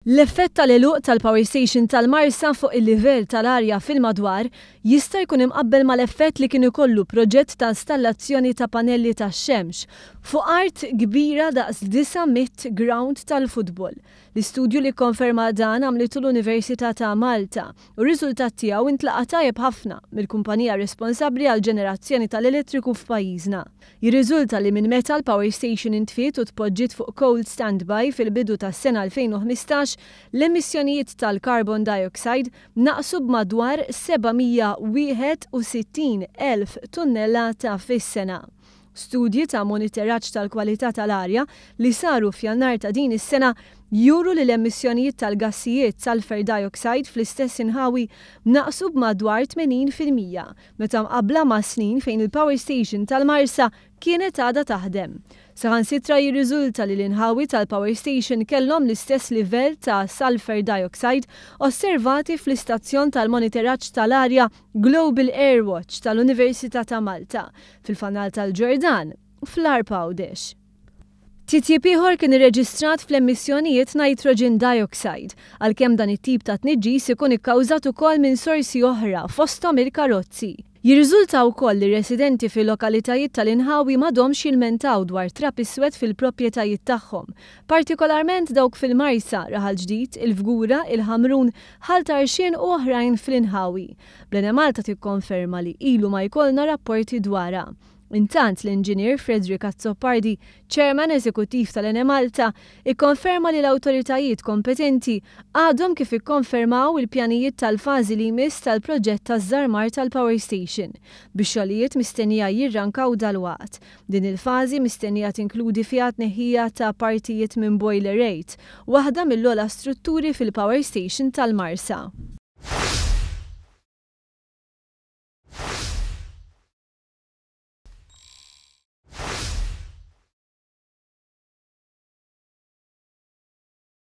L-effett tal-għeluq tal-Power Station tal-Marsa fuq il-livell tal-arja fil-madwar jista' jkun imqabbel mal-effett li kien ikollu proġett ta' installazzjoni ta' panelli tax-xemx fuq art kbira daqs 900 ground tal-futbol. L-istudju li kkonferma dan għamlitu l-Università ta' Malta u r-riżultat tiegħu intlaqa' tajjeb ħafna mill-kumpanija responsabbli għall-ġenerazzjoni tal-elettriku f'pajjiżna. Jirriżulta li minn meta l-power station intfiet u tpoġġiet fuq cold standby fil-bidu tas-sena 2015, l-emissjonijiet tal-carbon dioxide naqsu b'madwar 761,000 tunnellata fis-sena. Studji ta' monitoraġġ tal-kwalità tal-arja li saru f'Jannar ta' din is-sena juru li l-emissjonijiet tal-gassijiet sulfur dioxide fl-istess inħawi naqsu b'madwar 80% meta mqabbla ma' snin fejn il-power station tal-Marsa kienet għadha taħdem. Saħansitra jirriżulta li l-inħawi tal-power station kellhom l-istess livell ta' sulfur dioxide osservati fl-istazzjon tal-monitoraġġ tal-arja Global Airwatch tal-Università ta' Malta fil-Fanal tal-Ġordan fl-Għarb Għawdex. Titjib ieħor kien irreġistrat fl-emissjonijiet nitrogen dioxide, għalkemm dan it-tip ta' tniġġis ikun ikkawżat ukoll minn sorsi oħra fosthom il-karozzi. Jirriżulta wkoll li residenti fil-lokalitajiet tal-inħawi m'għadhomx jilmentaw dwar trab iswed fil-proprjetajiet tagħhom, partikolarment dawk fil-Marsa, Raħal Ġdid, il-Fgura, il-Ħamrun, Ħal Tarxien u oħrajn fl-inħawi. Bl-Enemalta tikkonferma li ilu ma jkollna rapporti dwarha. Intant l-inġinier Frederick Azzopardi, chairman eżekuttiv tal-Enemalta, ikkonferma li l-awtoritajiet kompetenti għadhom kif ikkonfermaw il-pjanijiet tal-fażi li jmiss tal-proġett taż-żarmar tal-Power Station, bix-xogħlijiet mistennija jirrankaw dalwaqt. Din il-fażi mistennija tinkludi fiha tneħħija ta' partijiet minn boiler 8, waħda mill-ogħla strutturi fil-Power Station tal-Marsa.